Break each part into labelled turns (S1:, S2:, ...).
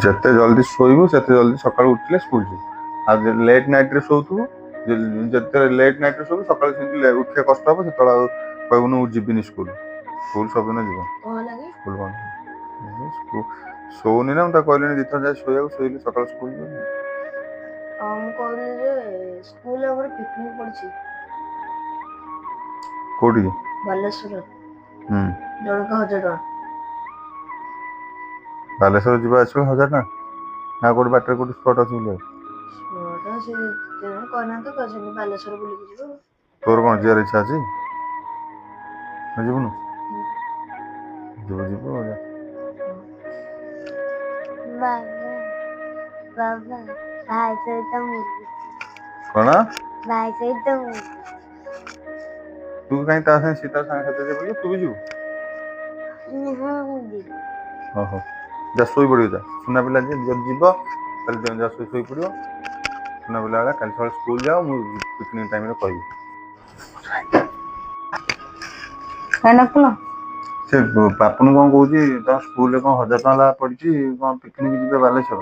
S1: ଯେତେ ଜଲ୍ଦି ଶୋଇବୁ, ସେତେ ଜଲ୍ଦି ସକାଳୁ ଉଠିଲେ ସ୍କୁଲ ଯିବୁ। ଆଉ ଲେଟ୍ ନାଇଟ୍ରେ ଶୋଉଥିବୁ, ଯେତେ ଲେଟ୍ ନାଇଟ୍ରେ ଶୋଇବୁ, ସକାଳୁ ସେମିତି ଉଠିବା କଷ୍ଟ ହବ। ସେତେବେଳେ ଆଉ କହିବୁନି ମୁଁ ଯିବିନି ସ୍କୁଲ। ସ୍କୁଲ ସବୁଦିନ ଯିବ।
S2: କଣ ହେଲା କି?
S1: ସ୍କୁଲ ବନ୍ଦ, ସ୍କୁଲ ଶୋଉନି ନା। ମୁଁ ତାକୁ କହିଲିଣି 2 ଥର ଯାଇ ଶୋଇବାକୁ। ଶୋଇଲେ ସକାଳୁ ସ୍କୁଲ ଯିବ।
S2: ଆଉ ମୁଁ କହୁଥିଲି ଯେ ସ୍କୁଲରେ ଆମର ପିକନିକ୍ ପଡ଼ିଛି।
S1: କୋଉଠିକି?
S2: ବାଲେଶ୍ୱର। ଜଣକା 1000 ଟଙ୍କା।
S1: ବାଲେଶ୍ୱର ଯିବା ଆସିବା 1000 ଟଙ୍କା ନା କୋଉଠି ବାଟରେ କୋଉଠି ସ୍ପଟ୍ ଅଛି ବୁଲିବାକୁ?
S2: ସ୍ପଟ୍ ସେ କହିନାହାନ୍ତି, କହିଛନ୍ତି ବାଲେଶ୍ୱର ବୁଲିକି ଯିବ।
S1: ତୋର କଣ ଯିବାର ଇଚ୍ଛା ଅଛି ନା ଯିବୁନୁ? ଯିବୁ, ଯିବୁ ଆଉ ଯା।
S3: ବାବା, ବାବା, ଭାଇ ସହିତ ମୁଁ
S1: କଣ?
S3: ଭାଇ ସହିତ ମୁଁ।
S1: ତୁ କାହିଁ ତା ସାଙ୍ଗେ? ସେ ତା ସାଙ୍ଗ ସାଥି ଯିବ, ତୁ ବି ଯିବୁ?
S3: ହଁ, ମୁଁ ଯିବି।
S1: ହଉ ହଉ, ଯା ଶୋଇ ପଡ଼ିବ ଯା। ସୁନା ପିଲା ଯେ, ଯଦି ଯିବ ତାହେଲେ ଯା, ଶୋଇ ପଡ଼ିବ ସୁନା ପିଲା ବେଳେ। କାଲି ସକାଳେ ସ୍କୁଲ ଯାଅ, ମୁଁ ପିକନିକ୍ ଟାଇମ୍ରେ କହିବି।
S4: କାଇଁ ଡାକୁଥିଲ?
S1: ସେ ବାପୁନୁ କଣ କହୁଛି, ତମ ସ୍କୁଲରେ କଣ 1000 ଟଙ୍କା ଲେଖା ପଡ଼ିଛି, କଣ ପିକନିକ୍ ଯିବେ ବାଲେଶ୍ୱର।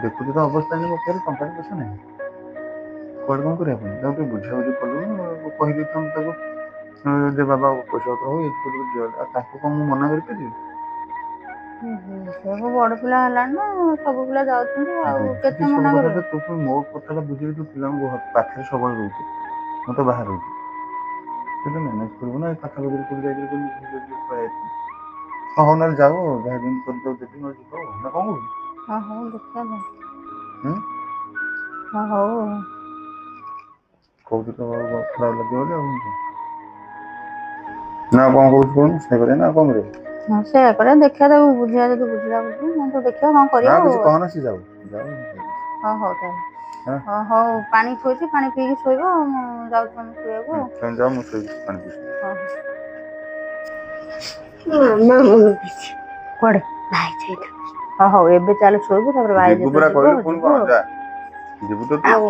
S1: ଦେଖୁଛୁ ତ ଅବସ୍ଥା ଏଇନେ, ମୋ ପାଖରେ ଟଙ୍କାଟେ ପଇସା ନାହିଁ। କୁଆଡ଼େ କଣ କରିବା ପୁଣି? ତାକୁ ଟିକେ ବୁଝାବୁଝି କଲୁନୁ, କହିଦେଇଥାନ୍ତୁ ତାକୁ ଯେ ବାବା ପଇସା ପତ୍ର ହଉ, ଏଇଠି କୋଉଠି ଯିବା। ଆଉ ତାକୁ କଣ ମୁଁ ମନା କରିପାରିବି?
S4: ସବୁ ବଡ ପିଲା ହେଲାଣି ନା, ସବୁ ପିଲା ଯାଉଛନ୍ତି ଆଉ
S1: ବୁଝୁଛି
S4: କେତେ
S1: ସବୁ
S4: ମନା
S1: କଥା
S4: କରିବ?
S1: ତ ତୁ ପୁଣି ମୋ କଥାଟା ବୁଝିକି। ତୁ ପିଲାଙ୍କୁ ପାଖରେ ସବୁବେଳେ ରହୁଛୁ, ମୁଁ ତ ବାହାରେ ରହୁଛି। ତୁ ତ ମ୍ୟାନେଜ୍ କରିବୁ ନା, ଏ ପାଖାପାଖିରେ କୋଉଠି ଯାଇକିରି କେମିତି ପଳେଇ ଆସିବୁ। ହଁ ହଉ, ନହେଲେ ଯାଉ, ଯାହା ଯେମିତି କରିକି ଦେବି, ନହେଲେ ଯିବ ଆଉ। ନା କଣ କହୁଛୁ?
S4: ହଁ ହଉ, ଦେଖିବା ଆଉ।
S1: ହୁଁ।
S4: ହଁ ହଉ।
S1: କହୁଛୁ ତ ଆଉ ଖରାପ ଲାଗିବ ବୋଲି ଆଉ ନା କଣ କହୁଛୁ କହୁନୁ? ସେ କରିବା ନା ଆଉ କଣ କରିବା?
S4: ହଁ, ସେଇଆ କରିବା, ଦେଖିବା ତାକୁ ବୁଝିବା। ଯଦି ବୁଝିଲା ବୁଝିବ, ମୁଁ ତ ଦେଖିବା କଣ
S1: ନା
S4: କରିବା
S1: କିଛି
S4: ଆଉ।
S1: କହନା, ସେ ଯାଉ ଯାଉ।
S4: ହଁ ହଉ ତାହେଲେ।
S1: ହଁ।
S4: ହଁ ହଉ, ପାଣି ଥୋଇଛି, ପାଣି ପିଇକି ଶୋଇବ। ମୁଁ ଯାଉଛି ଆମେ ଶୋଇବାକୁ ଆଉ।
S1: ତମେ ଯାଅ, ମୁଁ ଶୋଇବି, ପାଣି ପିଇ।
S4: ହଁ।
S3: ମାମା, ମୁଁ ବି ଯିବି।
S4: କୁଆଡ଼େ?
S3: ଭାଇ ସହିତ।
S4: ହଁ ହଉ, ଏବେ ଚାଲେ ଶୋଇବୁ, ତାପରେ ଭାଇ
S1: ଯିବୁ
S4: ଯେତେବେଳେ
S1: ପରା
S4: ଯିବ
S1: କହିଲୁ ପୁଣି
S4: ଯିବୁ
S1: କଣ?
S4: ଆଉ।
S1: ଯା, ଯିବୁ ତ ତୁ ଆଉ।